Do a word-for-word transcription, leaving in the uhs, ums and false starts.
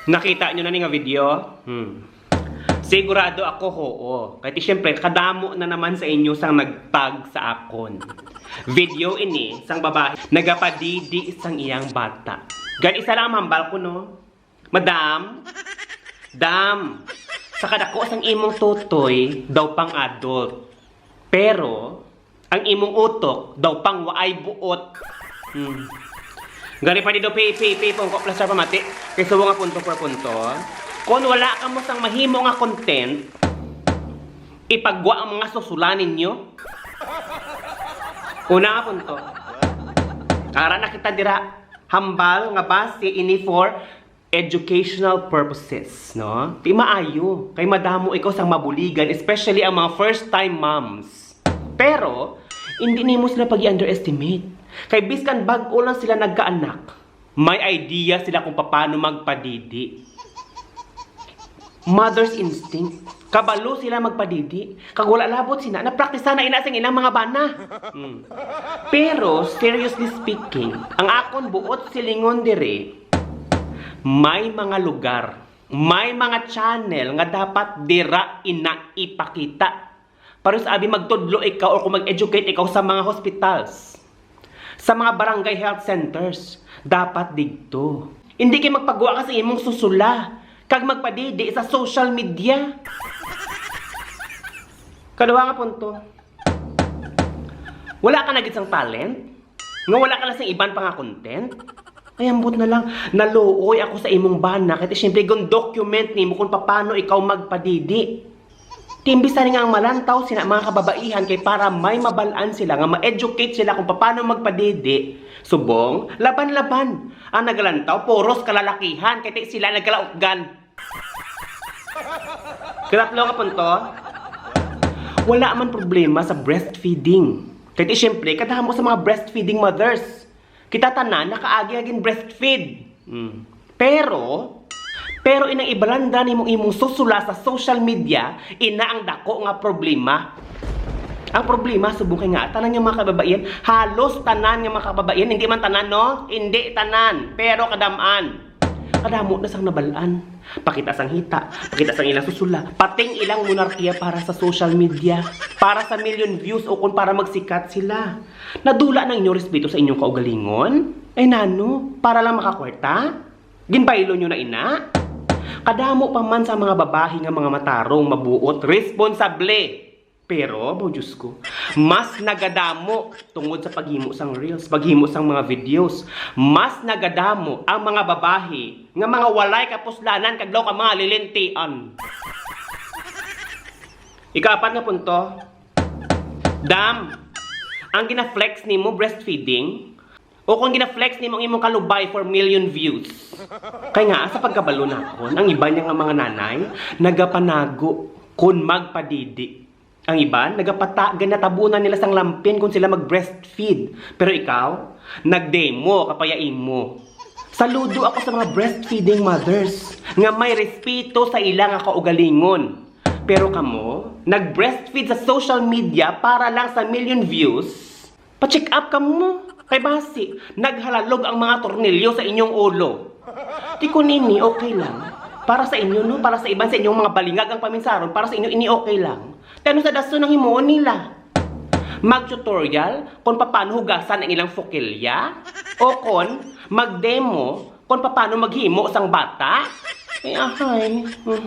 Nakita nyo na ni nga video? Hmm. Sigurado ako, oo. Kay ti, syempre, kadamo na naman sa inyo sang nagtag sa akon. Video ini sang babae nagapadidi sang iyang bata. Gan isa lang ang hambal ko, no? Madam, dam, sa kadako sang imong tutoy, daw pang adult. Pero, ang imong utok, daw pang waay buot. Hmm. Gani pa dito, pay, pay, pay, pungko, plaster, pamati. Kay subo nga punto for punto. Kung wala ka mo sang mahimo nga content, ipagwa ang mga susulan ninyo. Una nga punto. Ara na kita dira. Hambal nga base ini for educational purposes, no? Ti maayo, kay madamo ikaw sang mabuligan, especially ang mga first time moms. Pero, hindi nimo sila pag-underestimate. Kay biskan bag-o lang sila nagkaanak, may idea sila kung paano magpadidi. Mother's instinct. Kabalo sila magpadidi. Kag wala labot sina, napraktisan na ina sing ilang mga bana. Hmm. Pero, seriously speaking, ang akon buot silingon diri, may mga lugar, may mga channel nga dapat dira ina ipakita. Pareho sa abi magtudlo ikaw or kung mag-educate ikaw sa mga hospitals, sa mga barangay health centers, dapat digto. Hindi kay magpagwa ka sa imong susula kag magpadidi sa social media. Kaduha nga punto, wala ka na gid sang talent? Nga wala ka na sang iban pa nga content? Ay, ambot na lang, naluoy ako sa imong bana, kay ti, siyempre, gun-document nimo kung paano ikaw magpadidi. Ti imbis nga ang malantaw sina mga kababaihan kay para may mabal-an sila, nga ma-educate sila kung paano magpadidi, subong, laban-laban. Ang nagalantaw, puros kalalakihan, kay ti sila nagkalautgan. Katatlo nga punto, wala man problema sa breastfeeding. Kay ti, siyempre, kadamo sa mga breastfeeding mothers. Kita tanan nakaagi nga gin-breastfeed. Mm. Pero, pero inang ibalanda nimo imong susula sa social media, ina ang dako nga problema. Ang problema, subong kay nga, tanan nga mga kababaihan, halos tanan nga mga kababaihan, hindi man tanan, no? Hindi tanan, pero kadam-an. Kadamo na sang nabal-an. Pakita sang hita, pakita sang ilang susula, pating ilang monarkiya para sa social media, para sa million views o kung para magsikat sila. Nadula na inyo respeto sa inyong kaugalingon? Ay nano, para lang makakwarta? Ginbaylo nyo na ina? Kadamo pa man sa mga babahi nga mga matarong, mabuot, responsable. Pero, bo, Diyos ko, mas nagadamo tungod sa paghimo sang reels, paghimo sang mga videos. Mas nagadamo ang mga babahi nga mga walay kapuslanan kag daw ka mga lilintian. Ikaapat nga punto, dam, ang gina-flex nimo breastfeeding, o kung gina-flex nimo ang imong kalubay for million views. Kay nga, sa pagkabalo nakon, ang iban niya nga mga nanay nagapanago kon magpadidi. Ang iban, nagapata-, ginatabunan nila sang lampin kung sila mag-breastfeed. Pero ikaw, nag-demo ka pa ya imo. Saludo ako sa mga breastfeeding mothers nga may respeto sa ila nga kaugalingon. Pero kamo, nag-breastfeed sa social media para lang sa million views? Pa-check up ka mo. Kay basi, naghalalog ang mga tornilyo sa inyong ulo. Ti kun ini okay lang, para sa inyo, no? Para sa iban sa inyong mga balingag ang paminsaron, para sa inyo ini okay lang. Ti ano sa dason ang himuon nila? Mag-tutorial kung paano hugasan ang ilang fukilya? O kon mag-demo kung paano maghimo sang bata? Ay, ahay. Hmm.